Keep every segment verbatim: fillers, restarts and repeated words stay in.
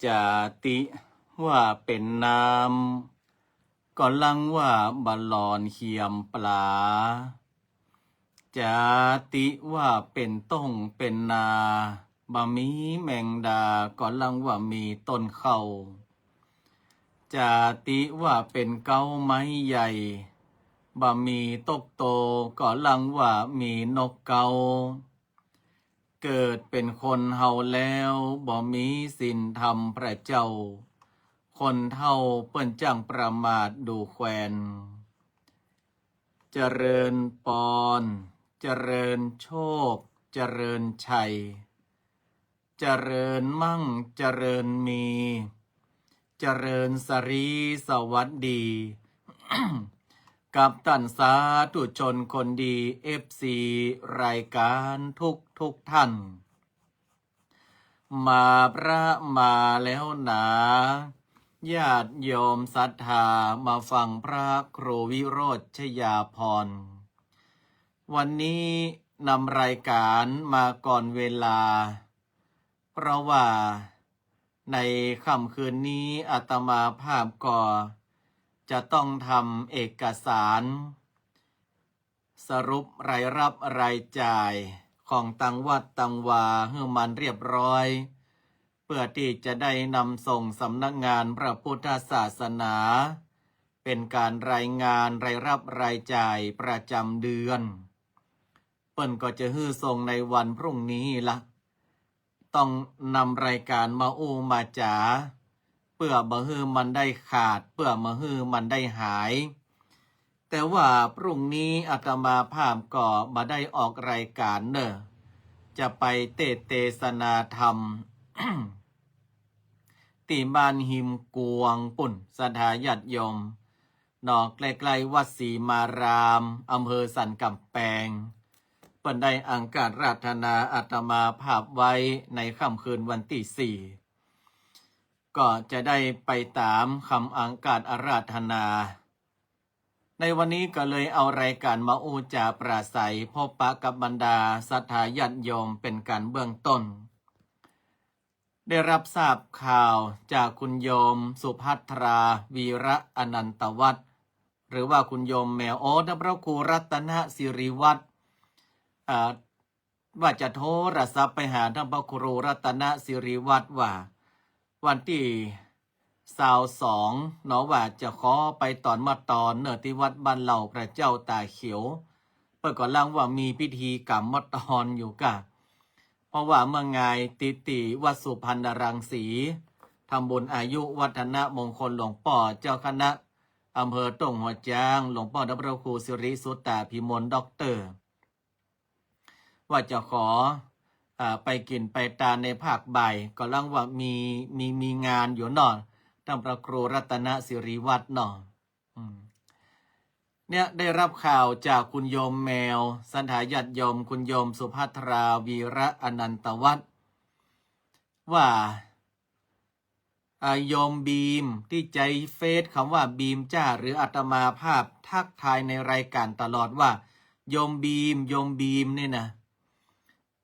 จาติว่าเป๋นน้ำ ก็ลังว่าบ่หลอนเขียมปลา จาติว่าเป๋นต้งเป๋นนา บ่มีแมงดา ก็ลังว่ามีต้นเข้า จาติว่าเป๋นเก๊าไม้ใหญ่ บ่มีตกโต ก็ลังว่ามีนกเก๊า เกิดเป๋นคนเฮาแล้ว บ่มีศีลธรรมพระเจ้า คนเฒ่าเปิ้นจ้างประมาทดูแควน เจริญปอน เจริญโชค เจริญชัย เจริญมั่ง เจริญมี เจริญสรีสวัสดี กับต้านสาธุชนคนดี เอฟซี รายก๋านทุกทุกท่าน มาพระมาแล้วหนา ญาติโยมศรัทธามาฟังพระครูวิโรจน์ชยาภรณ์ วันนี้นำรายก๋านมาก่อนเวลา เพราะว่าในค่ำคืนนี้อาตมาภาพก็จะต้องทำเอกสาร สรุปรายรับรายจ่ายของตังวัดตังวาหื้อมันเรียบร้อย เปื้อตี้จะได้นำส่งสำนักงานพระพุทธศาสนา เป๋นก๋านรายงานรายรับรายจ่ายประจ๋ำเดือน เปิ้นก็จะหื้อส่งในวันพรุ่งนี้ละ ต้องนำรายก๋านมาอู้มาจ๋า เปื้อบ่หื้อมันได้ขาด เปื้อบ่หื้อมันได้หาย แต่ว่าพรุ่งนี้อาตมาภาพก็บ่ได้ออกรายก๋านเน่อ จะไปเตสน์เตสนาธรรม ตี้บ้านฮิมกวงปุ้น ศรัทธาญาติโยม เนาะ ใกล้ๆ วัดศรีมาราม อำเภอสันก๋ำแปง เปิ้นได้อังคาราธนาอาตมาภาพไว้ในค่ำคืนวันตี้สี่ ก็จะได้ไปต๋ามกำอังคาราธนา ในวันนี้ก็เลยเอารายก๋านมาอู้จ๋าปราศรัย พบปะกับบรรดาศรัทธาญาติโยมเป๋นก๋านเบื้องต้น ได้รับทราบข่าวจากคุณโยมสุภัทรา วีระอนันตวัฒน์ หรือว่าคุณโยมแมว โอ้ ต้านพระครูรัตนสิริวัฒน์ อ่า ว่าจะโทรศัพท์ไปหาต้านพระครูรัตนสิริวัฒน์ว่า วันตี้ซาวสองเนาะ ว่าจะขอไปต๋อนเมื่อตอนเน่อตี้วัดบ้านเหล่าพระเจ้าต๋าเขียว เปิ้นก็ลังว่ามีพิธีกรรมเมื่อตอนอยู่ก้า เพราะว่าเมื่องายติติวัดสุพรรณรังสี ทำบุญอายุวัฒนมงคลหลวงป้อเจ้าคณะอำเภอต้งหัวจ๊าง หลวงป้อต้านพระครูสิริสุตตาภิมล ด็อกเตอร์ ว่าจะขอ อ่า ไปกิ๋นไปตานในภาคบ่าย ก็ลังว่ามี มี มีงานอยู่เนาะ ต้านพระครูรัตนสิริวัฒน์เนาะ อืม เนี่ยได้รับข่าวจากคุณโยมแมว ศรัทธาญาติโยม คุณโยมสุภัทรา วีระอนันตวัฒน์ ว่า อ่า โยมบีมตี้ใจ๊เฟซกำว่าบีมจ้า หรืออาตมาภาพทักทายในรายก๋านตลอดว่า โยมบีม โยมบีม เนี่ยนะ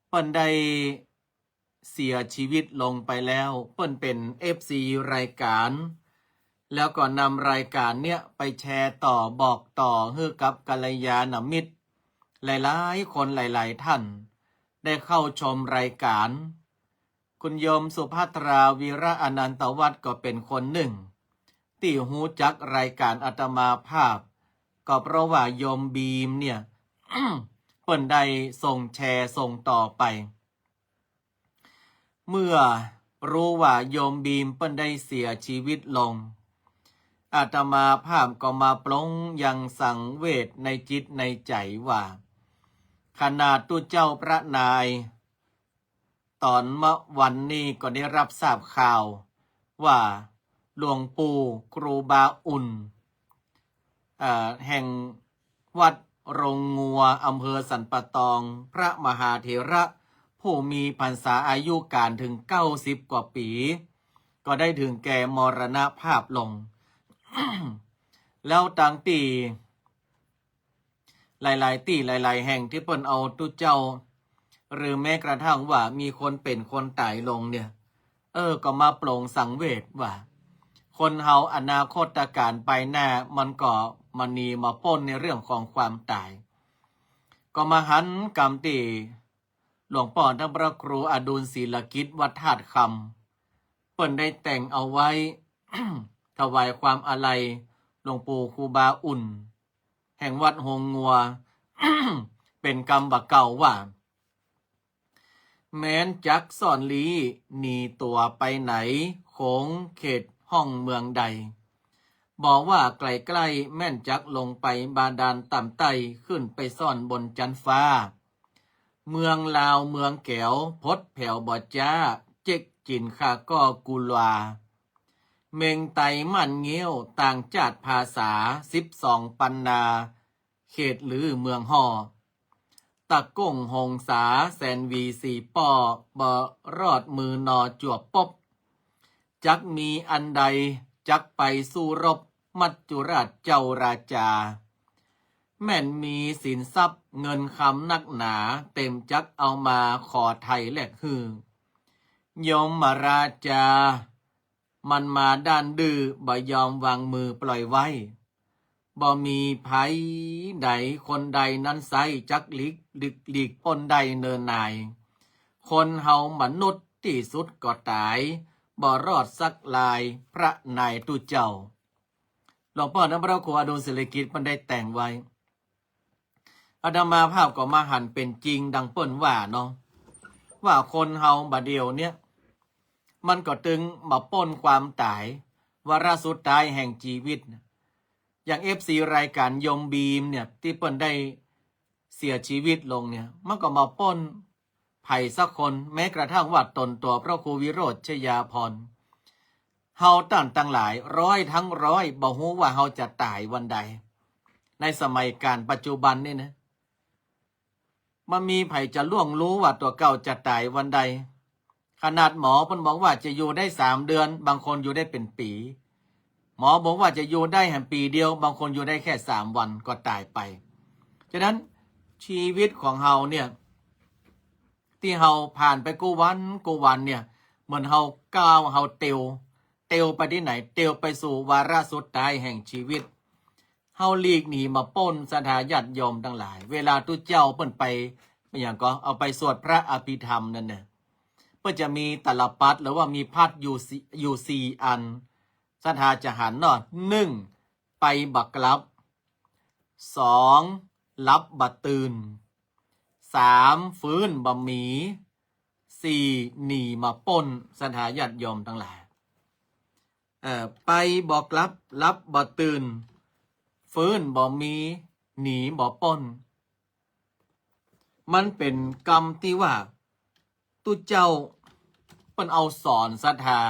เปิ้นได้เสียชีวิตลงไปแล้ว เปิ้นเป๋น เอฟซี รายก๋าน แล้วก็นำรายก๋านเนี่ยไปแชร์ต่อบอกต่อหื้อกับกัลยาณมิตร หลายๆ คนหลายๆ ท่าน ได้เข้าชมรายก๋าน คุณโยมสุภัทรา วีระอนันตวัฒน์ก็เป๋นคนนึ่ง ตี้ฮู้จักรายก๋านอาตมาภาพ ก็เพราะว่าโยมบีมเนี่ย เปิ้นได้ส่งแชร์ส่งต่อไป เมื่อฮู้ว่าโยมบีมเปิ้นได้เสียชีวิตลง อาตมาภาพก็มาปลงยังสังเวชในจิตในใจ๋ว่า ขนาดตุ๊เจ้าพระนาย ต๋อนเมื่อวันนี้ก็ได้รับทราบข่าวว่าหลวงปู่ครูบาอุ่น เอ่อ แห่งวัดโรงงัว อำเภอสันป่าตอง พระมหาเถระผู้มีพรรษาอายุก๋านถึงเก้าสิบกว่าปี๋ ก็ได้ถึงแก่มรณภาพลง แล้วตางตี้ หลายๆ ตี้หลายๆ แห่งตี้เปิ้นเอาตุ๊เจ้า หรือแม้กระทั่งว่ามีคนเป๋นคนต๋ายลงเนี่ย เออ ก็มาปลงสังเวชว่า คนเฮาอนาคตก๋านไปหน้า มันก็มาหนีมาป๊นในเรื่องของความต๋าย ก็มาหันกำตี้หลวงป้อต้านพระครูอดุลศิลกิจ วัดธาตุคำ เปิ้นได้แต่งเอาไว้ ถวายความอาลัยหลวงปู่ครูบาอุ่น แห่งวัดโฮงงัว เป๋นกำบ่าเก่าว่า แม้นจักซ่อนลี้หนีตั๋วไปไหน ขงเขตห้องเมืองใด บ่ว่าใก้ๆ แม้นจักลงไปบาดาลต่ำใต้ ขึ้นไปซ่อนบนจั๊นฟ้า เมืองลาวเมืองแก๋ว พดแผวบ่จ๊า เจ๊กจิ๋นข้าก็กูลา เม็งไตม่านเงี้ยว ต่างจ้าดภาษา สิบสองปันนา เขตหรือเมืองฮ่อ ตะก้งหงสา แสนหวีสี่ป้อ บ่รอดมือนอจวบปบ จักมีอันใด จักไปสู้รบ มัจจุราชเจ้าราจา แม้นมีสินทรัพย์เงินคำนักหนา เต๋มจักเอามาขอไถ่แลกหื้อ ยมราชา มันมาด้านดื้อ บ่ยอมวางมือปล่อยไว้ บ่มีภัยใดคนใดนั้นไซ้ จักหลีก หลีก หลีกป๊นได้เนินนาย คนเฮามนุษย์ตี้สุดก็ต๋าย บ่รอดสักลาย พระนายตุ๊เจ้า หลวงป้อต้านพระครูอดุลศิลกิจเปิ้นได้แต่งไว้ อาตมาภาพก็มาหันเป๋นจริงดังเปิ้นว่าเนาะ ว่าคนเฮาบ่าเดี่ยวเนี้ย มันก็ตึงมาป๊นความต๋าย วาระสุดท้ายแห่งจีวิต อย่างเอฟซีรายก๋านโยมบีมเนี่ย ตี้เปิ้นได้เสียจีวิตลงเนี่ย มันก็มาป๊นใผสักคน แม้กระทั่งว่าต๋นตั๋วพระครูวิโรจน์ชยาภรณ์ เฮาต้านตังหลายร้อยทั้งร้อย บ่ฮู้ว่าเฮาจะต๋ายวันใด ในสมัยก๋าลปัจจุบันนี่นะ บ่มีใผจะล่วงฮู้ว่าตั๋วเก่าจะต๋ายวันใด ขนาดหมอเปิ้นบอกว่าจะอยู่ได้สามเดือน บางคนอยู่ได้เป๋นปี๋ หมอบอกว่าจะอยู่ได้แหมปี๋เดียว บางคนอยู่ได้แค่สามวันก็ต๋ายไป ฉะนั้นจีวิตของเฮาเนี่ย ตี้เฮาผ่านไปกู้วันกู้วันเนี่ย เหมือนเฮาก้าว เฮาเตียว เตียวไปตี้ไหน เตียวไปสู่วาระสุดท้ายแห่งจีวิต เฮาหลีกหนีมาป๊น ศรัทธาญาติโยมตังหลาย เวลาตุ๊เจ้าเปิ้นไป อะหยังก็ เอาไปสวดพระอภิธรรมนั้นเนี่ย เปิ้นจะมีตาลปัตร หรือว่ามีพัดอยู่สี่ อยู่สี่อัน ศรัทธาจะหันเนาะ นึ่ง ไปบ่ากลับ สอง หลับบ่ตื่น สาม ฟื้นบ่มี สี่ หนีมาป๊น ศรัทธาญาติโยมตังหลาย เอ่อ ไปบ่กลับ หลับบ่ตื่น ฟื้นบ่มี หนีบ่ป๊น มันเป๋นกำตี้ว่า ตุ๊เจ้าเปิ้นเอาสอนศรัทธา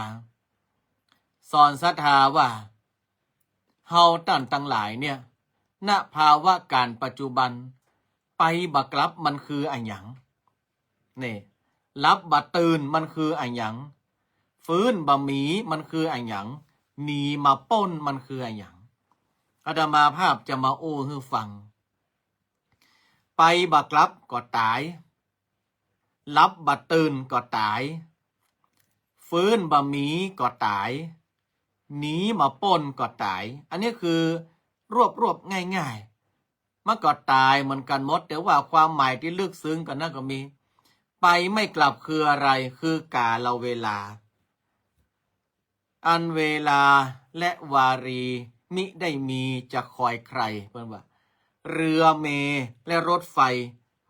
สอนศรัทธาว่า เฮาต้านตังหลายเนี่ย ณ ภาวะก๋าลปัจจุบัน ไปบ่กลับมันคืออะหยัง นี่ หลับบ่ตื่นมันคืออะหยัง ฟื้นบ่มีมันคืออะหยัง หนีมาป๊นมันคืออะหยัง อาตมาภาพจะมาอู้หื้อฟัง ไปบ่กลับก็ต๋าย หลับบ่ตื่นก็ต๋าย ฟื้นบ่มีก็ต๋าย หนีมาป๊นก็ต๋าย อันนี้คือรวบๆ ง่ายๆ มันก็ต๋ายเหมือนกั๋นหมด แต่ว่าความหมายตี้ลึกซึ้งกว่านั้นก็มี ไปไม่กลับคืออะไร คือกาลเวลา อันเวลาและวารีมิได้มีจะคอยใคร เปิ้นว่า เรือเมล์และรถไฟ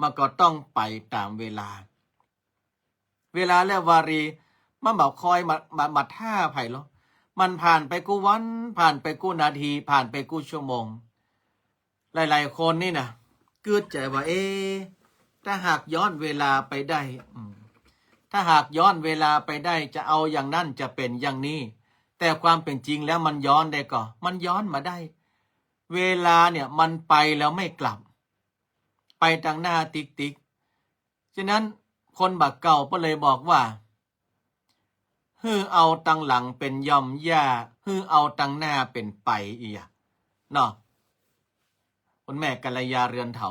มันก็ต้องไปต๋ามเวลา เวลาและวารี มันบ่คอยมา มา มาท่าใผหรอก มันผ่านไปกู้วัน ผ่านไปกู้นาที ผ่านไปกู้ชั่วโมง หลายๆ คนนี่นะ กึ๊ดใจ๋ว่า เอ๊ะ ถ้าหากย้อนเวลาไปได้ อืม ถ้าหากย้อนเวลาไปได้ จะเอาอย่างนั้น จะเป๋นอย่างนี้ แต่ความเป๋นจริงแล้วมันย้อนได้ก่อ มันย้อนบ่ได้ เวลาเนี่ยมันไปแล้วไม่กลับ ไปตังหน้าติ๊กๆ ฉะนั้นคนบ่าเก่าเปิ้นเลยบอกว่า หื้อเอาตังหลังเป๋นย่อมย่า หื้อเอาตังหน้าเป๋นไป อี้อะ เนาะ คุณแม่กัลยาเรือนเถา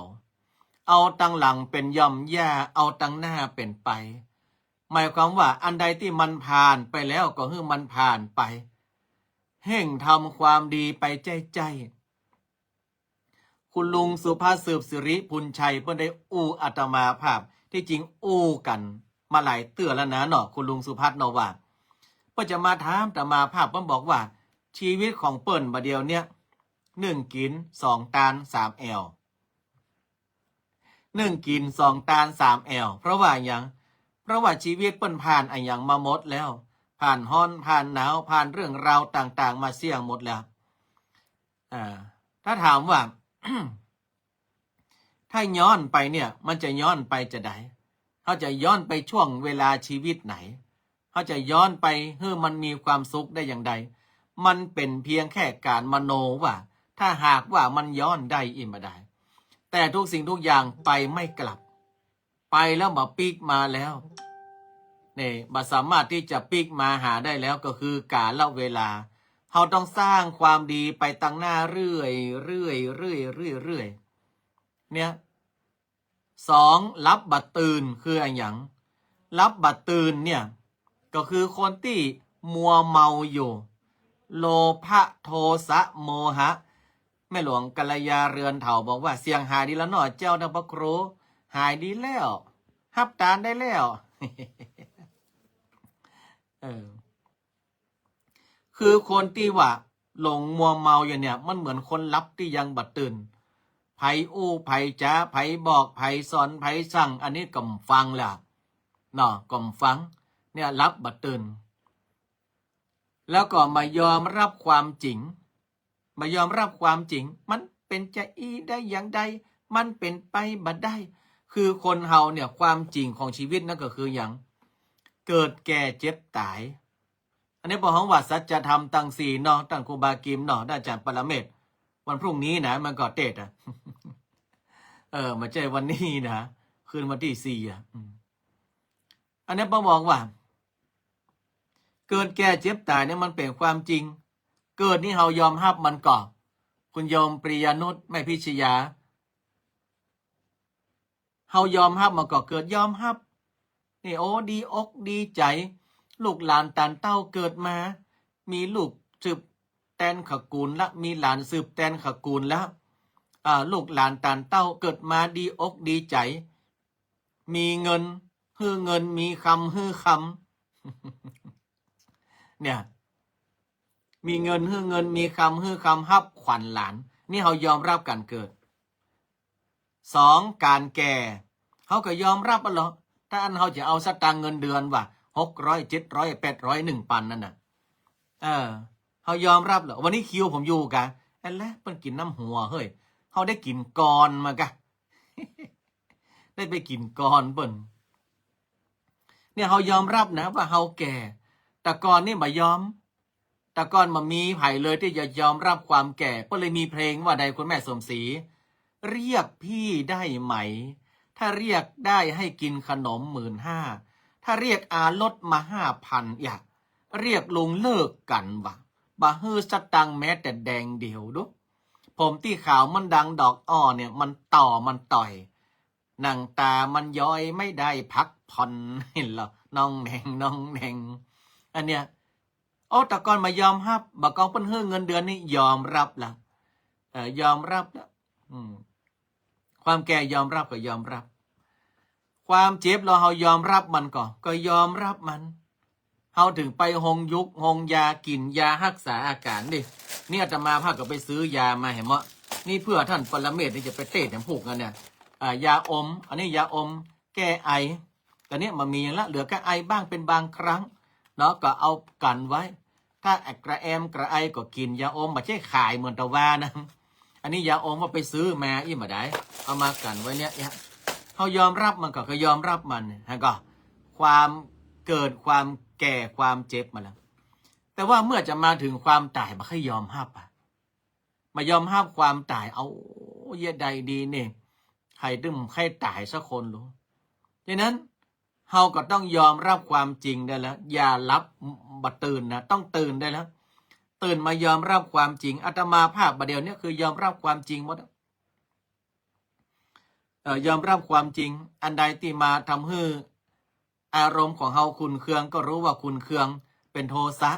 เอาตังหลังเป๋นย่อมย่า เอาตังหน้าเป๋นไป หมายความว่าอันใดตี้มันผ่านไปแล้วก็หื้อมันผ่านไป เฮ่งทำความดีไปใจ้ๆ คุณลุงสุพัฒน์ สืบสิริพูนชัย เปิ้นได้อู้อาตมาภาพ ตี้จริงอู้กั๋นมาหลายเตื้อแล้วนะเนาะ คุณลุงสุพัฒน์เนาะว่า เปิ้นจะมาถามอาตมาภาพ เปิ้นบอกว่า ชีวิตของเปิ้นบ่าเดี่ยวเนี้ย นึ่งกิ๋นสองตานสามแอ่ว นึ่งกิ๋นสองตานสามแอ่ว เพราะว่าอะหยัง เพราะว่าชีวิตเปิ้นผ่านอะหยังมาหมดแล้ว ผ่านฮ้อน ผ่านหนาว ผ่านเรื่องราวต่างๆ มาเสี้ยงหมดแล้ว อ่า ถ้าถามว่า ถ้าย้อนไปเนี่ย มันจะย้อนไปจาใด เฮาจะย้อนไปช่วงเวลาชีวิตไหน เฮาจะย้อนไปหื้อมันมีความสุขได้อย่างใด มันเป๋นเพียงแค่ก๋านมโนว่า ถ้าหากว่ามันย้อนได้อี้บ่าดาย แต่ทุกสิ่งทุกอย่างไปไม่กลับ ไปแล้วบ่ปิ๊กมาแล้ว นี่ บ่สามารถตี้จะปิ๊กมาหาได้แล้ว ก็คือกาลเวลา เฮาต้องสร้างความดีไปตังหน้าเรื่อยๆ เรื่อยๆ เรื่อยๆ เรื่อยๆ เนี่ย สอง หลับบ่ตื่น คืออะหยัง หลับบ่ตื่นเนี่ย ก็คือคนตี้มัวเมาอยู่ โลภะ โทสะ โมหะ แม่หลวงกัลยาเรือนเถาบอกว่า เสียงหายดีแล้วเนาะเจ้าท่านพระครู หายดีแล้ว ฮับตานได้แล้ว เออ คือคนตี้ว่าหลงมัวเมาอยู่เนี่ย มันเหมือนคนหลับตี้ยังบ่ตื่น ใผอู้ ใผจ๋า ใผบอก ใผสอน ใผสั่ง อันนี้ก็บ่ฟังแล้ว เนาะ ก็บ่ฟัง เนี่ย หลับบ่ตื่น แล้วก็บ่ยอมรับความจริง บ่ยอมรับความจริง มันเป๋นจาอี้ได้อย่างใด มันเป๋นไปบ่ได้ คือคนเฮาเนี่ย ความจริงของชีวิตนั่นก็คือหยัง เกิด แก่ เจ็บ ต๋าย อันนี้เปิ้นฮ้องว่าสัจธรรมตังสี่เนาะ ต้านครูบากิมเนาะ ต้านอาจ๋ารย์ปรเมศ วันพรุ่งนี้นะ มันก็เตสน์อะ เออ บ่ใจ้วันนี้นะ คืนวันตี้สี่อะ อืม อันนี้เปิ้นบอกว่า เกิด แก่ เจ็บ ต๋ายเนี่ยมันเป๋นความจริง เกิดนี่เฮายอมฮับมันก่อ คุณโยมปริยานุช แม่พิชยา เฮายอมฮับมันก่อ เกิดยอมฮับ นี่ โอ้ ดีอกดีใจ๋ ลูกหลานต๋านเต้าเกิดมา มีลูกสืบแตนขะกู๋นละ มีหลานสืบแตนขะกู๋นละ อ่า ลูกหลานต๋านเต้าเกิดมาดีอกดีใจ๋ มีเงินหื้อเงิน มีคำหื้อคำ เนี่ย มีเงินหื้อเงิน มีคำหื้อคำ ฮับขวัญหลาน นี่เฮายอมฮับก๋านเกิด สอง ก๋านแก่ เฮาก็ยอมฮับอั้นเหรอ ถ้าอั้นเฮาจะเอาสตางค์เงินเดือนว่า หกร้อย เจ็ดร้อย แปดร้อย หนึ่งปันนั่นน่ะ เออ เฮายอมฮับเหรอ วันนี้คิวผมอยู่กะ อันแหละ เปิ้นกิ๋นน้ำหัวเฮ้ย เฮาได้กิ๋นก่อนมากะ ได้ไปกิ๋นก่อนเปิ้น เนี่ย เฮายอมฮับนะว่าเฮาแก่ แต่ก่อนนี่บ่ยอม แต่ก่อนบ่มีใผเลยตี้จะยอมฮับความแก่ เปิ้นเลยมีเพลงว่าใด คุณแม่สมศรี เรียกพี่ได้ไหม ถ้าเรียกได้ให้กินขนมหมื่นห้า ถ้าเรียกอารถมาห้าพัน อย่า เรียกลุงเลิกกั๋นวะ บ่หื้อสตางค์แม้แต่แดงเดียวดู ผมตี้ขาวมันดังดอกอ้อเนี่ย มันต่อมันต่อย หนังต๋ามันย้อยไม่ได้พักผ่อน เห็นเหรอ น้องแนง น้องแนง อันเนี้ย โอ้ แต่ก่อนบ่ยอมฮับ บ่าก่อนเปิ้นหื้อเงินเดือนนี่ยอมฮับละ เอ่อ ยอมฮับละ อืม ความแก่ยอมฮับก็ยอมฮับ ความเจ็บลอเฮายอมฮับมันก่อ ก็ยอมฮับมัน เฮาเถิงไปโฮงยุก โฮงยา กิ๋นยาฮักษาอาก๋ารดิ นี่อาตมาภาพก็ไปซื้อยามาแหมเนาะ นี่เปื้อต้านปรเมศนี่จะไปเตสน์แหมพูกกั๋นเนี่ย อ่า ยาอม อันนี้ยาอมแก้ไอ ต๋อนนี้บ่มีหยังละ เหลือแก้ไอบ้างเป๋นบางครั้ง เนาะ ก็เอากั๋นไว้ ถ้ากระแอมกระไอก็กิ๋นยาอม บ่ใจ้ขายเหมือนตะวานะ อันนี้ยาอมว่าไปซื้อมาอี้บ่าดาย เอามากั๋นไว้เนี่ย เนี่ย เฮายอมฮับมันก่อ ก็ยอมฮับมัน เนี่ย หันก่อ ความเกิด ความแก่ ความเจ็บมาแล้ว แต่ว่าเมื่อจะมาเถิงความต๋าย บ่ใค่ยอมฮับอะ บ่ยอมฮับความต๋าย เอา เยียะใดดีนี่ ใผตึงใค่ต๋ายสักคนลู ฉะนั้น เฮาก็ต้องยอมฮับความจริงได้แล้ว อย่าหลับบ่ตื่นนะ ต้องตื่นได้แล้ว ตื่นมายอมฮับความจริง อาตมาภาพบ่าเดี่ยวนี้คือยอมฮับความจริงหมดอะ เอ่อ ยอมฮับความจริง อันใดตี้มาทำหื้อ อารมณ์ของเฮาขุ่นเคืองก็ฮู้ว่าขุ่นเคือง เป๋นโทสะ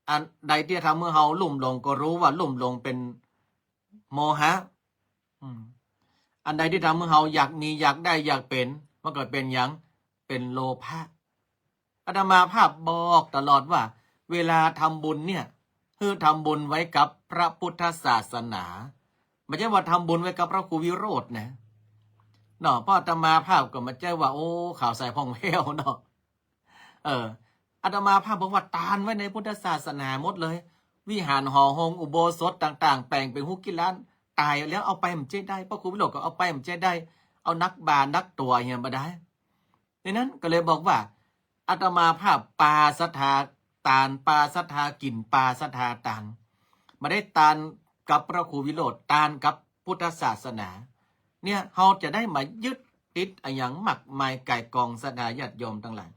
อันใดตี้ทำหื้อเฮาลุ่มหลงก็ฮู้ว่าลุ่มหลง เป๋นโมหะ อืม อันใดตี้ทำหื้อเฮาอยากมี อยากได้ อยากเป๋น มันก็เป๋นหยัง เป๋นโลภะ อาตมาภาพบอกตลอดว่า เวลาทำบุญเนี่ย หื้อทำบุญไว้กับพระพุทธศาสนา บ่ใจ้ว่าทำบุญไว้กับพระครูวิโรจน์นะ เนาะ เพราะอาตมาภาพก็บ่ใจ้ว่า โอ้ ข่าวสายพ่องแผ้วเนาะ เออ อาตมาภาพบอกว่าตานไว้ในพุทธศาสนาหมดเลย วิหารหอโฮงอุโบสถต่างๆ แป๋งเป๋นฮู้กี่ล้าน ต๋ายแล้วเอาไปบ่ใจ้ได้ พระครูวิโรจน์ก็เอาไปบ่ใจ้ได้ เอานักบาปนักตั๋วเหียบ่ได้ ดังนั้นก็เลยบอกว่า อาตมาภาพปาศรัทธาตาน ปาศรัทธากิ๋น ปาศรัทธาตาน บ่ได้ตานกับพระครูวิโรจน์ ตานกับพุทธศาสนา เนี่ย เฮาจะได้บ่ยึดติดอะหยังมากมายก่ายกอง ศรัทธาญาติโยมตังหลาย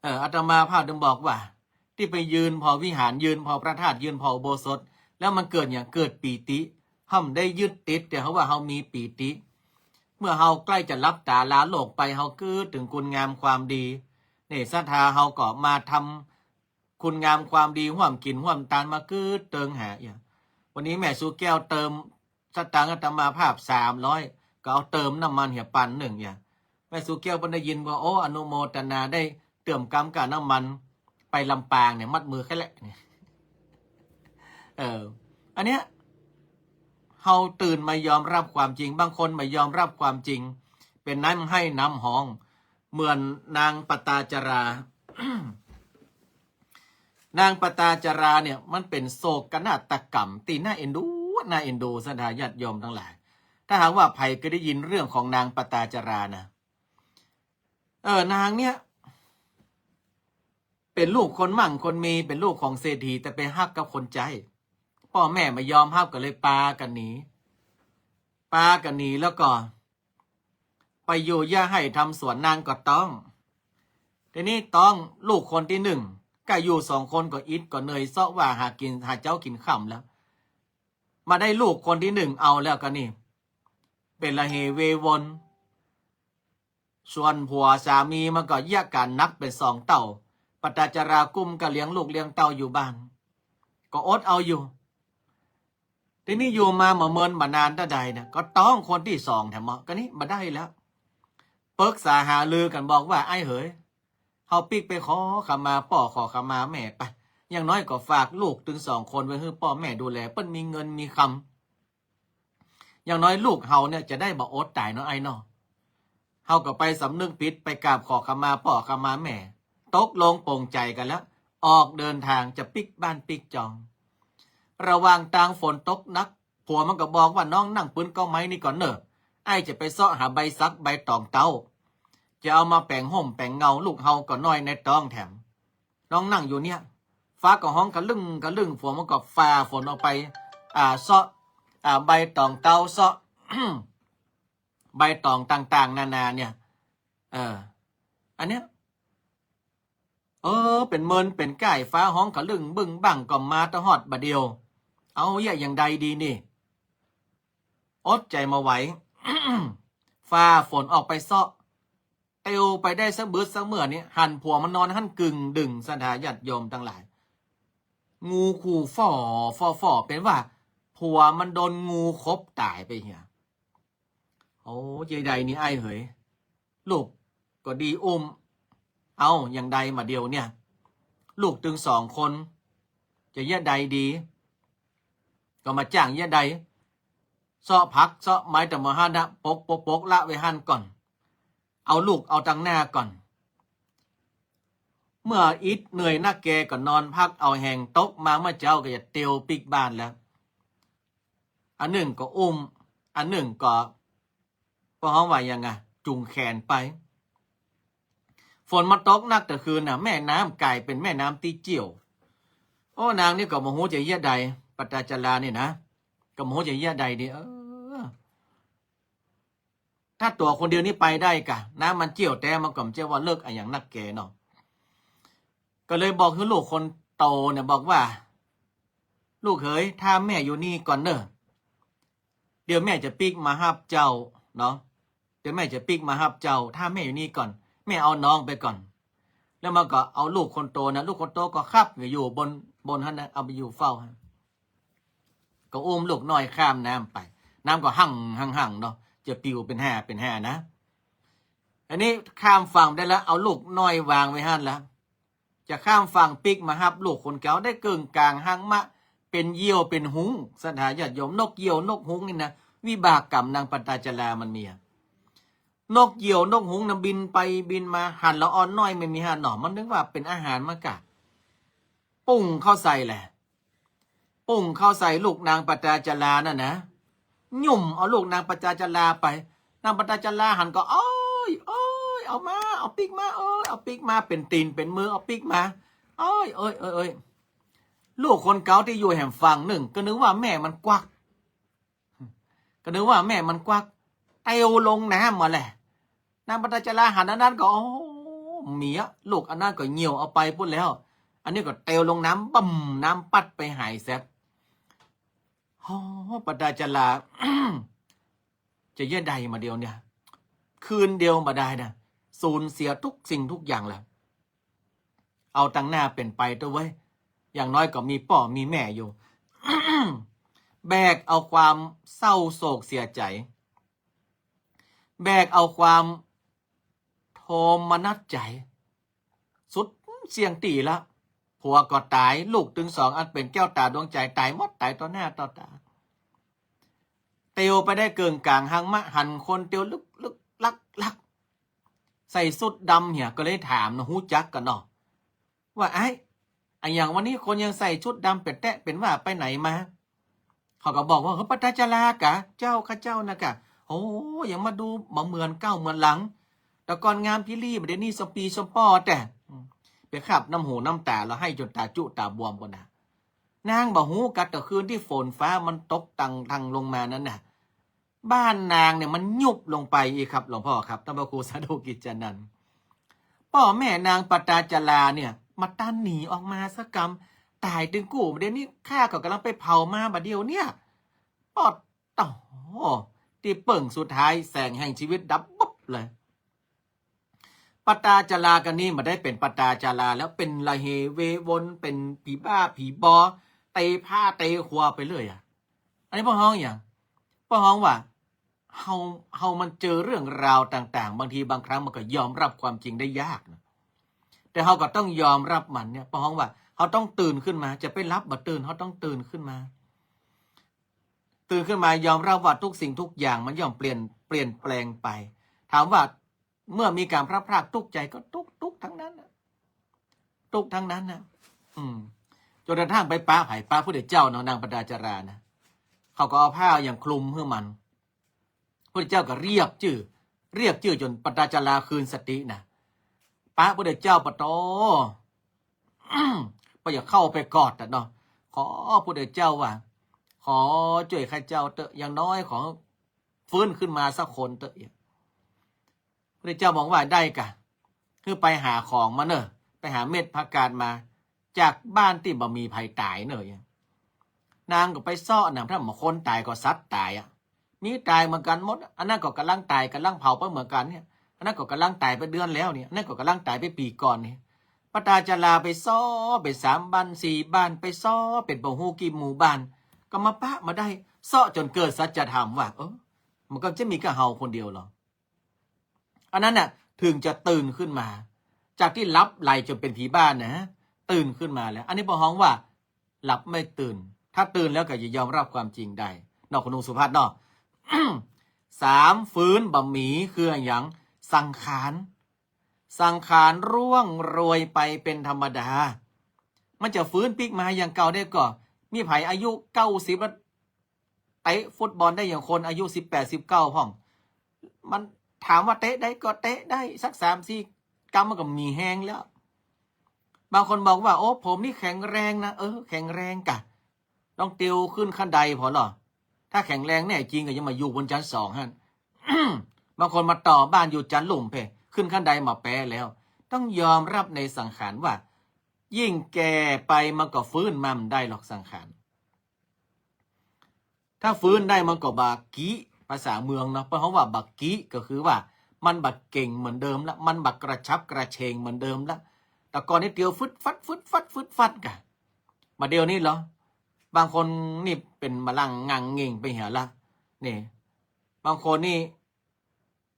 เออ อาตมาภาพจึงบอกว่า ตี้ไปยืนผ่อวิหาร ยืนผ่อพระธาตุ ยืนผ่ออุโบสถ แล้วมันเกิดหยัง เกิดปีติ เฮาบ่ได้ยึดติด แต่เฮาว่าเฮามีปีติ เมื่อเฮาใก้จะหลับต๋าลาโลกไป เฮากึ๊ดเถิงคุณงามความดี นี่ ศรัทธาเฮาก็มาทำคุณงามความดี ฮ่วมกิ๋นฮ่วมตาน มากึ๊ดเถิงหา เอี่ย วันนี้แม่สุแก้วเติม สตางค์อาตมาภาพสามร้อย ก็เอาเติมน้ำมันเหียปันนึ่งเอี่ย แม่สุแก้วเปิ้นได้ยินว่า โอ้ อนุโมทนา ได้เติมกำกับน้ำมัน ไปลำปางเนี่ย มัดมือแค่แหละเนี่ย เออ อันเนี้ย เฮาตื่นมายอมรับความจริง บางคนบ่ยอมรับความจริง เป๋นน้ำไห้น้ำฮ้อง เหมือนนางปตาจารา นางปตาจาราเนี่ย มันเป๋นโศกนาฏกรรมตี้น่าเอ็นดู น่าเอ็นดู ศรัทธาญาติโยมตังหลาย ถ้าหากว่าใผเกยได้ยินเรื่องของนางปตาจารานะ เออ นางเนี่ย เป๋นลูกคนมั่งคนมี เป๋นลูกของเศรษฐี แต่ไปฮักกับคนใจ๊ ป้อแม่บ่ยอมฮับ ก็เลยปากั๋นหนี ปากั๋นหนีแล้วก็ ไปอยู่หญ้าไฮ่ทำสวน นางก็ต๊อง ทีนี้ต๊องลูกคนตี้นึ่ง ก้าอยู่สองคนก็อิดก็เหนื่อย เซาะว่าหากิ๋น หาเจ๊ากิ๋นค่ำแล้ว มาได้ลูกคนตี้นึ่งเอาแล้วก็นี่ เป๋นระเหเววน ส่วนผัวสามีมันก็เยียะก๋านหนักเป๋นสองเต้า ปตาจารากุ้มก็เลี้ยงลูกเลี้ยงเต้าอยู่บ้าน ก็อดเอาอยู่ ทีนี้อยู่มาบ่เมินบ่นานเต้าใดเนี่ย ก็ต๊องคนตี้สองแถมเนาะ ก็นี่บ่ได้แล้ว ปึกษาหารือกั๋นบอกว่า ไอ้เหย เฮาปิ๊กไปขอขมาป้อขอขมาแม่ไป อย่างน้อยก็ฝากลูกตึงสองคนไว้หื้อป้อแม่ดูแล เปิ้นมีเงินมีคำ อย่างน้อยลูกเฮาเนี่ยจะได้บ่อดต๋ายเนาะไอ้เนาะ เฮาก็ไปสำนึกผิด ไปกราบขอขมาป้อขมาแม่ ตกลงปลงใจ๋กั๋นแล้ว ออกเดินทางจะปิ๊กบ้านปิ๊กจอง ระหว่างตางฝนตกหนัก ผัวมันก็บอกว่า น้องนั่งปื๊นเก๊าไม้นี่ก่อนเน่อ อ้ายจะไปเซาะหาใบสักใบต๋องเต๊า จะเอามาแป๋งฮ่มแป๋งเงา ลูกเฮาก็น้อยในต๊องแถม น้องนั่งอยู่เนี่ย ฟ้าก็ฮ้องกะลึ้งกะลึ้ง ผัวมันก็ฝ่าฝนออกไป อ่า เซาะ อ่า ใบต๋องเต๊า เซาะ ใบต๋องต่างๆ นานาเนี่ย เออ อันเนี้ย เออ เป๋นเมินเป๋นก้าย ฟ้าฮ้องกะลึ้งบึ้งบั้ง ก็มาตะฮอดบ่าเดี่ยว เอาเยียะอย่างใดดีนี่ อดใจ๋บ่ไหว ฝ่าฝนออกไปเซาะ เตียวไปได้สักบึดสักเมื่อนี่ หันผัวมันนอนหั้นกึ่งดึ่ง ศรัทธาญาติโยมตังหลาย งูคู่ฝ่อฝ่อฝ่อ เป๋นว่าผัวมันโดนงูขบต๋ายไปเหีย โอ้ เยียะใดนี่ไอ้เหย ลูกก็ดีอุ้ม เอาอย่างใดบ่าเดี่ยวเนี่ย ลูกตึงสองคน จะเยียะใดดี ก็บ่าจ้างเยียะใด เซาะผักเซาะไม้ตะหมอหั้นนะ ปกปกปกละไว้หั้นก่อน เอาลูกเอาตังหน้าก่อน เมื่ออิดเหนื่อยนักแกก็นอนพักเอาแฮง ตกมาเมื่อเจ๊าก็จะเตียวปิ๊กบ้านแล้ว อันนึ่งก็อุ้ม อันนึ่งก็ ป้อฮ้องว่าหยังอะ จูงแขนไป ฝนมาตกหนักแต่คืนน่ะ แม่น้ำก๋ายเป๋นแม่น้ำตี้เจี้ยว โอ้ นางนี่ก็บ่ฮู้จะเยียะใด ปตาจารานี่นะ ก็บ่ฮู้จะเยียะใดดี เออ ถ้าตั๋วคนเดียวนี่ไปได้ก่ะ น้ำมันเจี้ยวแต๊ มันก็บ่ใจ้ว่าเลิกอะหยังนักแกเนาะ ก็เลยบอกหื้อลูกคนโตเนี่ย บอกว่า ลูกเหย ถ้าแม่อยู่นี่ก่อนเน่อ เดี๋ยวแม่จะปิ๊กมาฮับเจ้าเนาะ เดี๋ยวแม่จะปิ๊กมาฮับเจ้า ถ้าแม่อยู่นี่ก่อน แม่เอาน้องไปก่อน แล้วมันก็เอาลูกคนโตนะ ลูกคนโตก็ขับอยู่บน บนหั้นนะ เอาไปอยู่เฝ้าหั้น ก็อุ้มลูกน้อยข้ามน้ำไป น้ำก็หั่งหั่งหั่งเนาะ จะปิวเป๋นแห่เป๋นแห่นะ อันนี้ข้ามฝั่งได้แล้ว เอาลูกน้อยวางไว้หั้นแล้ว จะข้ามฝั่งปิ๊กมาฮับลูกคนเก๋า ได้เกิ่งก๋างหางมะ เป๋นเหยี่ยวเป๋นหงส์ ศรัทธาญาติโยม นกเหยี่ยวนกหงส์นี่นะ วิบากกรรมนางปตาจารามันมีอะ นกเหยี่ยวนกหงส์นะบินไปบินมา หันละอ่อนน้อยไม่มีหันหนอ มันนึกว่าเป๋นอาหารมันกะ ปุ้งเข้าใส่แหละ ปุ้งเข้าใส่ลูกนางปตาจารานั่นนะ หยุ่มเอาลูกนางปตาจาราไป นางปตาจาราหันก็ โอ๊ย โอ๊ย เอามา เอาปิ๊กมา โอ๊ย เอาปิ๊กมา เป๋นตี๋นเป๋นมือ เอาปิ๊กมา โอ๊ย โอ๊ย โอ๊ย โอ๊ย ลูกคนเก๋าตี้อยู่แหมฝั่งนึ่ง ก็นึกว่าแม่มันกวัก ก็นึกว่าแม่มันกวัก เตียวลงน้ำมาแหละ นางปตาจาราหันอันนั้นก็ โอ้ เมีย ลูกอันนั้นก็เหี่ยวเอาไปปู้นแล้ว อันนี้ก็เตียวลงน้ำ บึ้ม น้ำปั๊ดไปหายแซบ โอ้ ปตาจารา จะเยียะใดมาเดียวเนี่ย คืนเดียวบ่ได้นะ สูญเสียทุกสิ่งทุกอย่างแล้ว เอาตังหน้าเป๋นไปเต๊อะเว้ย อย่างน้อยก็มีป้อมีแม่อยู่ แบกเอาความเศร้าโศกเสียใจ๋ แบกเอาความโทมนัสใจ๋ สุดเสี้ยงตี้ละ ผัวก็ต๋าย ลูกตึงสองอันเป๋นแก้วต๋าดวงใจ๋ต๋ายหมด ต๋ายต่อหน้าต่อต๋า เตียวไปได้เกิ่งก๋างหางมะ หันคนเตียวลึกลึกลักลัก ใส่ชุดดำเหีย ก็เลยถามนะ ฮู้จักกั๋นเนาะ ว่า ไอ้ อะหยังวันนี้คนยังใส่ชุดดำเป๋นแต๊เป๋นว่าไปไหนมา เขาก็บอกว่า เฮ้ย ปตาจารากะ เจ้าข้าเจ้านะกะ โอ้ ยังมาดูบ่เหมือนเก่าเหมือนหลัง แต่ก่อนงามพิลี บ่าเดี่ยวนี้สมปีสมปอแต่ อืม ไปขับน้ำหูน้ำต๋า แล้วไห้จ๋นต๋าจุต๋าบวมปู้นนะ นางบ่ฮู้กัด แต่คืนตี้ฝนฟ้ามันตกตังทังลงมานั้นน่ะ บ้านนางเนี่ยมันยุบลงไปอีกครับ หลวงพ่อครับ ต้านพระครูสาธุกิจจานันท์ ป้อแม่นางปตาจาราเนี่ย บ่ตันหนีออกมาสักกำ ต๋ายตึงกู้ บ่าเดี่ยวนี้ข้าก็ก่ำลังไปเผามาบ่าเดี่ยวเนี่ย ปอด โอ้โห ตี้เปิ้งสุดท้ายแสงแห่งชีวิตดับปุ๊บเลย ปตาจารากั๋นนี้บ่ได้เป๋นปตาจาราแล้ว เป๋นละเหเววน เป๋นผีบ้าผีบอ เตะผ้าเตะครัวไปเรื่อยอะ อันนี้เปิ้นฮ้องหยัง เปิ้นฮ้องว่า เฮา เฮามันเจอเรื่องราวต่างๆ บางทีบางครั้งมันก็ยอมรับความจริงได้ยากนะ แต่เฮาก็ต้องยอมรับมันเนี่ย เปิ้นฮ้องว่า เฮาต้องตื่นขึ้นมา จะไปหลับบ่ตื่น เฮาต้องตื่นขึ้นมา ตื่นขึ้นมายอมรับว่าทุกสิ่งทุกอย่างมันย่อมเปลี่ยน เปลี่ยนแปลงไป ถามว่าเมื่อมีการพลัดพรากทุกข์ใจ๋ก็ทุกข์ ทุกข์ทั้งนั้นน่ะ ทุกข์ทั้งนั้นน่ะ อืม จ๋นกระทั่งไปปะไผ ปะพุทธเจ้าเนาะ นางปตาจารานะ เขาก็เอาผ้าอย่างคลุมหื้อมัน พุทธเจ้าก็เรียกจื้อ เรียกจื้อจ๋นปตาจาราคืนสตินะ ปะพุทธเจ้าปะโต ปะอยากเข้าไปกอดอะเนาะ ขอพุทธเจ้าว่า ขอจ้วยข้าเจ้าเต๊อะ อย่างน้อยขอ ฟื้นขึ้นมาสักคนเต๊อะ พุทธเจ้าบอกว่า ได้กะ คือไปหาของมาเน่อ ไปหาเม็ดผักกาดมา จากบ้านตี้บ่มีใผต๋ายเน่อ นางก็ไปเซาะนะ ถ้าบ่คนต๋ายก็สัตว์ต๋ายอะ มีต๋ายเหมือนกั๋นหมด อันนั้นก็ก่ำลังต๋าย ก่ำลังเผาไปเหมือนกั๋นเนี่ย อันนั้นก็ก่ำลังต๋ายไปเดือนแล้วเนี่ย อันนั้นก็ก่ำลังต๋ายไปปี๋ก่อนเนี่ย ปตาจาราไปเซาะไปสามบ้านสี่บ้าน ไปเซาะเป๋นบ่ฮู้กี่หมู่บ้าน ก็มาปะมาได้ เซาะจ๋นเกิดสัจธรรมว่า เออ มันก็จะมีก้าเฮาคนเดียวเหรอ อันนั้นน่ะ ถึงจะตื่นขึ้นมา จากตี้หลับไหลจ๋นเป๋นผีบ้านะ ตื่นขึ้นมาแล้ว อันนี้เปิ้นฮ้องว่า หลับไม่ตื่น ถ้าตื่นแล้วก็จะยอมรับความจริงได้ เนาะ คุณลุงสุภัทรเนาะ สาม ฟื้นบ่มี คืออะหยัง สังขาร สังขารร่วงโรยไปเป๋นธรรมดา มันจะฟื้นปิ๊กมาอย่างเก่าได้ก่อ มีใผอายุเก้าสิบแล้ว เตะฟุตบอลได้อย่างคนอายุสิบแปด สิบเก้าพ่อง มันถามว่าเตะได้ก็เตะได้ สักสามสี่กำมันก็มีแฮงแล้ว บางคนบอกว่า โอ้ ผมนี่แข็งแรงนะ เออ แข็งแรงกะ ต้องเตียวขึ้นขั้นไดผ่อลอ ถ้าแข็งแรงแน่จริงก็ยังมาอยู่บนจั๊นสองหั้น บางคนมาต่อบ้านอยู่จั๊นลุ่มเพ่ ขึ้นขั้นไดบ่าแป๊แล้ว ต้องยอมรับในสังขารว่า ยิ่งแก่ไปมันก็ฟื้นมาบ่ได้หรอกสังขาร ถ้าฟื้นได้มันก็บ่ากี้ ภาษาเมืองเนาะ เปิ้นฮ้องว่าบ่ากี้ ก็คือว่า มันบ่เก่งเหมือนเดิมละ มันบ่กระฉับกระเฉงเหมือนเดิมละ แต่ก่อนนี่เตียวฟึดฟัด ฟึดฟัด ฟึดฟัดก่ะ บ่าเดี่ยวนี้เหรอ บางคนนี่เป๋นมะลังงั่งงิ่งไปเหียละ นี่ บางคนนี่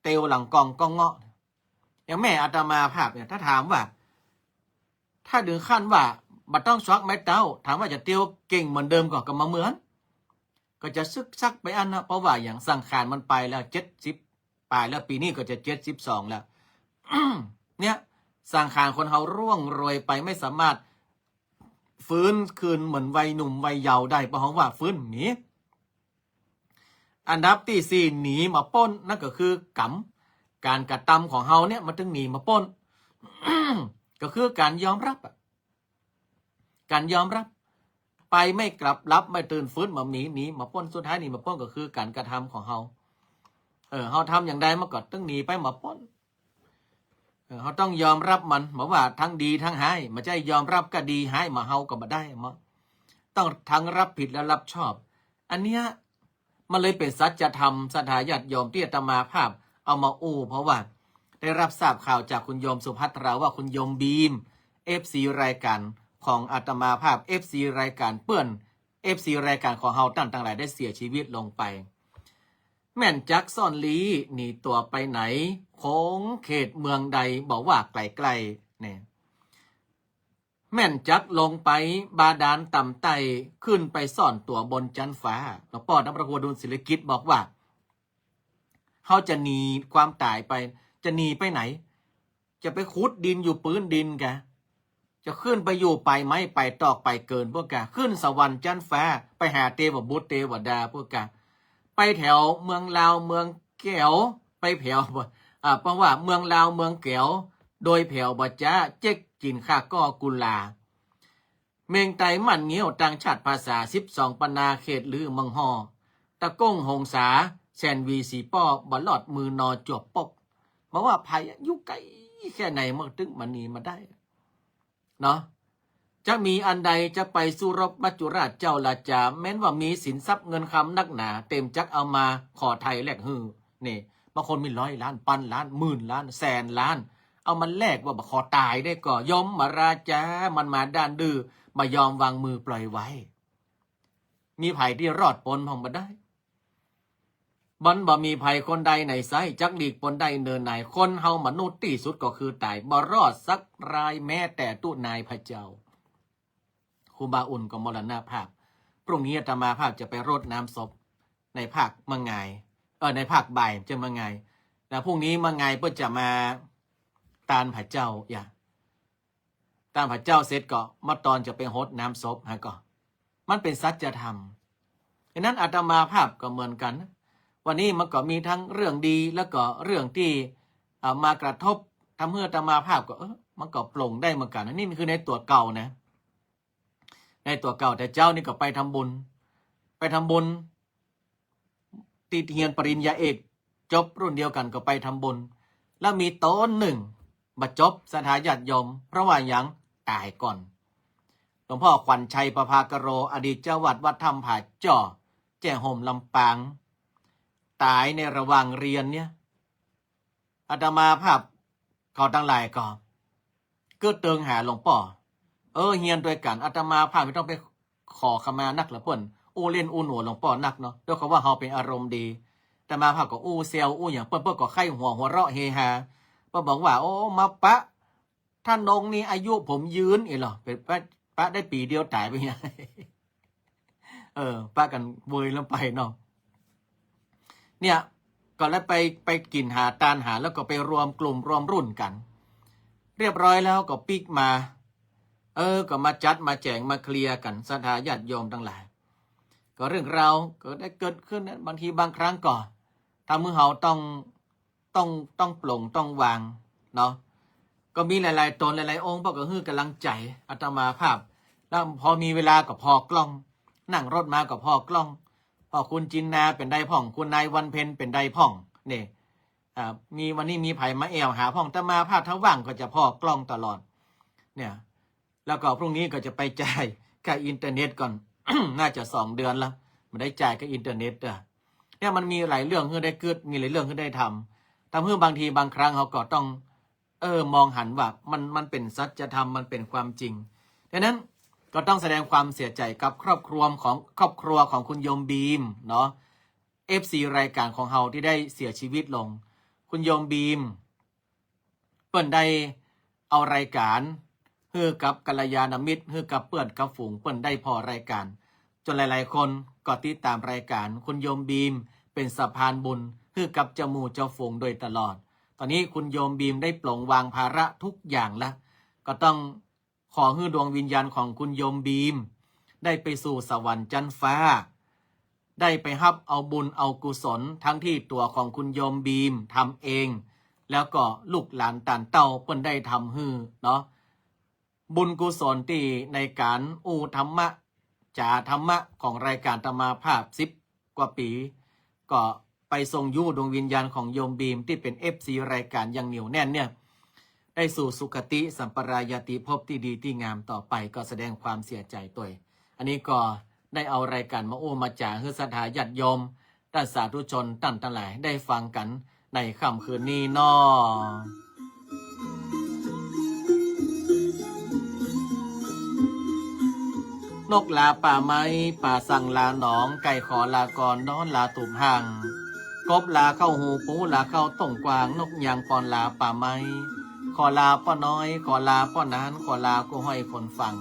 เตียวหลังกองก้องเงาะ อย่างแม่อาตมาภาพเนี่ย ถ้าถามว่า ถ้าเถิงขั้นว่าบ่ต้องสวกไม้เต๊า ถามว่าจะเตียวเก่งเหมือนเดิมก่อ ก็บ่เหมือน ก็จะซึกซักไปอั้นนะ เพราะว่าอย่างสังขารมันไปแล้ว เจ็ดสิบปลายแล้ว ปีนี้ก็จะเจ็ดสิบสองแล้ว เนี่ย สังขารคนเฮาร่วงโรยไป ไม่สามารถฟื้นคืนเหมือนวัยหนุ่มวัยเยาว์ได้ เพราะว่าฟื้นบ่มี อันดับตี้สี่หนีบ่าป๊น นั่นก็คือกรรม ก๋านกระตำของเฮาเนี่ยมันตึงหนีบ่าป๊น ก็คือก๋านยอมรับอะ ก๋านยอมรับ ไปไม่กลับ หลับไม่ตื่น ฟื้นบ่ามี หนีบ่าป๊น สุดท้ายหนีบ่าป๊นก็คือก๋านกระตำของเฮา เออ เฮาทำอย่างใดมันก็ตึงหนีไปบ่าป๊น เออ เฮาต้องยอมรับมัน บ่ว่าตึงดีตึงฮ้าย บ่ใจ้ยอมรับก้าดี ฮ้ายบ่าเฮาก็บ่ได้ มันต้องตึงรับผิดและรับชอบ อันเนี้ย มันเลยเป๋นสัจธรรม ศรัทธาญาติโยม ตี้อาตมาภาพเอามาอู้ เพราะว่าได้รับทราบข่าวจากคุณโยมสุภัทราว่าคุณโยมบีม เอฟซี รายก๋านของอาตมาภาพ เอฟซี รายก๋านเปื้อน เอฟซี รายก๋านของเฮาต้านตังหลายได้เสียชีวิตลงไป แม่นจักซ่อนลี้หนีตั๋วไปไหน ขงเขตเมืองใด บ่ว่าไก๋ๆ เนี่ย แม่นจักลงไปบาดาลต่ำใต้ ขึ้นไปซ่อนตั๋วบนจั๊นฟ้า หลวงป้อน้ำพระครูอดุลศิริกิตติ์บอกว่า เฮาจะหนีความต๋ายไป จะหนีไปไหน จะไปขุดดินอยู่ปื๊นดินกะ จะขึ้นไปอยู่ปลายไม้ปลายตอกปลายเกินปู้นกะ ขึ้นสวรรค์จั๊นฟ้า ไปหาเตวบุตรเตวดาปู้นกะ ไปแถวเมืองลาวเมืองแก๋ว ไปแผว อ่า เพราะว่าเมืองลาวเมืองแก๋ว โดยแผวบ่จ๊า เจ๊กจิ๋นข้าก้อกุลา เม็งไตมั่นเงี้ยวต่างชาติภาษา สิบสองปันนาเขตลือเมืองฮอ ตะก้งหงสา แซนวีสีป้อ บ่รอดมือนอจวบปก บ่ว่าภัยอยู่ไก๋แค่ไหน มันตึงบ่หนีมาได้ เนาะ จะมีอันใดจะไปสู้รบมัจจุราชเจ้าราจา แม้นว่ามีสินทรัพย์เงินคำนักหนา เต๋มจักเอามาขอไถ่แลกหื้อ นี่ บางคนมีร้อยล้าน ปันล้าน หมื่นล้าน แสนล้าน เอามาแลกว่าบ่ขอต๋ายได้ก่อ ยมราชามันมาด้านดื้อ บ่ยอมวางมือปล่อยไว้ มีใผตี้รอดป๊นพ่องบ่ได้ มันบ่มีใผคนใดไหนไส้ จักหลีกป๊นได้เนินไหน คนเฮามนุษย์ตี้สุดก็คือต๋าย บ่รอดสักรายแม้แต่ตุ๊นายพระเจ้า ครูบาอุ่นก็มรณภาพ พรุ่งนี้อาตมาภาพจะไปรดน้ำศพในภาคเมืองงาย เออ ในภาคบ่าย จะเมืองงาย แล้วพรุ่งนี้เมืองงายเปิ้นจะมาตานพระเจ้า อย่า ตานพระเจ้าเสร็จก็มาตอนจะไปรดน้ำศพฮะก็ มันเป๋นสัจธรรม ฉะนั้นอาตมาภาพก็เหมือนกั๋น วันนี้มันก็มีตึงเรื่องดี แล้วก็เรื่องตี้ อ่า มากระทบ ทำหื้ออาตมาภาพก็ เออ มันก็ปลงได้เหมือนกั๋น อันนี้คือในตั๋วเก่านะ ในตั๋วเก่า แต่เจ๊านี่ก็ไปทำบุญ ไปทำบุญ ตี้เฮียนปริญญาเอก จบรุ่นเดียวกั๋นก็ไปทำบุญ แล้วมีต๋นนึ่งบ่จบ ศรัทธาญาติโยม เพราะว่าหยัง ต๋ายก่อน หลวงพ่อขวัญชัย ประภากโร อดีตเจ้าวัดวัดถ้ำผาจ้อ แจ้ห่มลำปาง ต๋ายในระหว่างเฮียนเนี่ย อาตมาภาพเขาตังหลายก็ กึ๊ดเติงหาหลวงป้อ เออ เฮียนตวยกั๋น อาตมาภาพบ่ต้องไปขอขมานักละเปิ้น อู้เล่นอู้หนัวหลวงป้อนักเนาะ ด้วยความว่าเฮาเป๋นอารมณ์ดี อาตมาภาพก็อู้แซวอู้หยังเปิ้น เปิ้นก็ใค่หัว หัวเราะเฮฮา เปิ้นบอกว่า โอ้ มาปะ ท่านองค์นี้อายุผมยืน เอ๋เหรอ เป๋นปะ ปะได้ปี๋เดียวต๋ายไปไง เออ ปะกั๋นเวยลำไปเนาะ เนี่ย ก็เลยไป ไปกิ๋นหาตานหา แล้วก็ไปรวมกลุ่มรวมรุ่นกั๋น เรียบร้อยแล้วก็ปิ๊กมา เออ ก็มาจัดมาแจ๋งมาเคลียร์กั๋น ศรัทธาญาติโยมตังหลาย ก็เรื่องราวก็ได้เกิดขึ้นนะ บางทีบางครั้งก็ ทำหื้อเฮาต้อง ต้อง ต้องปลงต้องวางเนาะ ก็มีหลายๆ ต๋นหลายๆ องค์ เปิ้นก็หื้อก๋ำลังใจ๋อาตมาภาพ แล้วพอมีเวลาก็ผ่อกล้อง นั่งรถมาก็ผ่อกล้อง ผ่อคุณจินดาเป๋นใดพ่อง คุณนายวันเพ็ญเป๋นใดพ่อง นี่ อ่า มีวันนี้มีใผมาแอ่วหาพ่อง อาตมาภาพถ้าว่างก็จะผ่อกล้องตลอด เนี่ย แล้วก็พรุ่งนี้ก็จะไปจ่ายค่าอินเทอร์เน็ตก่อน น่าจะสองเดือนแล้ว บ่ได้จ่ายค่าอินเทอร์เน็ตเด้อ เนี่ยมันมีหลายเรื่องหื้อได้กึ๊ด มีหลายเรื่องหื้อได้ทำ อาต ทำหื้อบางทีบางครั้งเฮาก็ต้อง เออ มองหันว่ามัน มันเป๋นสัจธรรม มันเป๋นความจริง ดังนั้นก็ต้องแสดงความเสียใจ๋กับครอบครัวของ ครอบครัวของคุณโยมบีมเนาะ เอฟซี รายก๋านของเฮาตี้ได้เสียจีวิตลง คุณโยมบีม เปิ้นได้เอารายก๋านหื้อกับกัลยาณมิตร หื้อกับเปื้อนกับฝูง เปิ้นได้ผ่อรายก๋าน จ๋นหลายๆ คนก็ติดต๋ามรายก๋าน คุณโยมบีมเป๋นสะพานบุญหื้อกับเจ้าหมู่เจ้าฝูงโดยตลอด ต๋อนนี้คุณโยมบีมได้ปลงวางภาระกู้อย่างละ ก็ต้องขอหื้อดวงวิญญาณของคุณโยมบีม ได้ไปสู่สวรรค์จั๊นฟ้า ได้ไปฮับเอาบุญเอากุศล ตึงตี้ตั๋วของคุณโยมบีมทำเอง แล้วก็ลูกหลานต้านเต้าเปิ้นได้ทำหื้อเนาะ บุญกุศลตี้ในก๋านอู้ธรรมะ จ๋าธรรมะของรายก๋านอาตมาภาพสิบกว่าปี๋ ก็ไปส่งอยู่ดวงวิญญาณของโยมบีมตี้เป๋น เอฟซี รายก๋านอย่างเหนียวแน่นเนี่ย ได้สู่สุคติสัมปรายาติภพตี้ดีตี้งามต่อไป ก็แสดงความเสียใจ๋ตวย อันนี้ก็ได้เอารายก๋านมาอู้มาจ๋าหื้อศรัทธาญาติโยม ต้านสาธุชนต้านตังหลายได้ฟังกั๋นในค่ำคืนนี้เนาะ นกลาป่าไม้ ป๋าสั่งลาหนอง ไก่ขอลาก่อน นอนลาตูบห้าง กบลาเข้าฮู ปูลาเข้าต้งกว้าง นกยางปอนลาป่าไม้ ขอลาป้อน้อย ขอลาป้อหนาน ขอลากู้ห้อยคนฟัง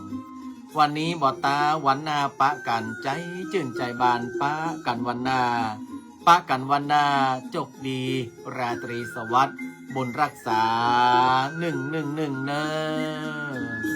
วันนี้บ่ต๋า วันหน้าปะกั๋น ใจ๋จื้นใจ๋บาน ปะกั๋นวันหน้า ปะกั๋นวันหน้า โจคดี ราตรีสวัสดิ์ บุญฮักษา นึ่งนึ่งนึ่งเน่อ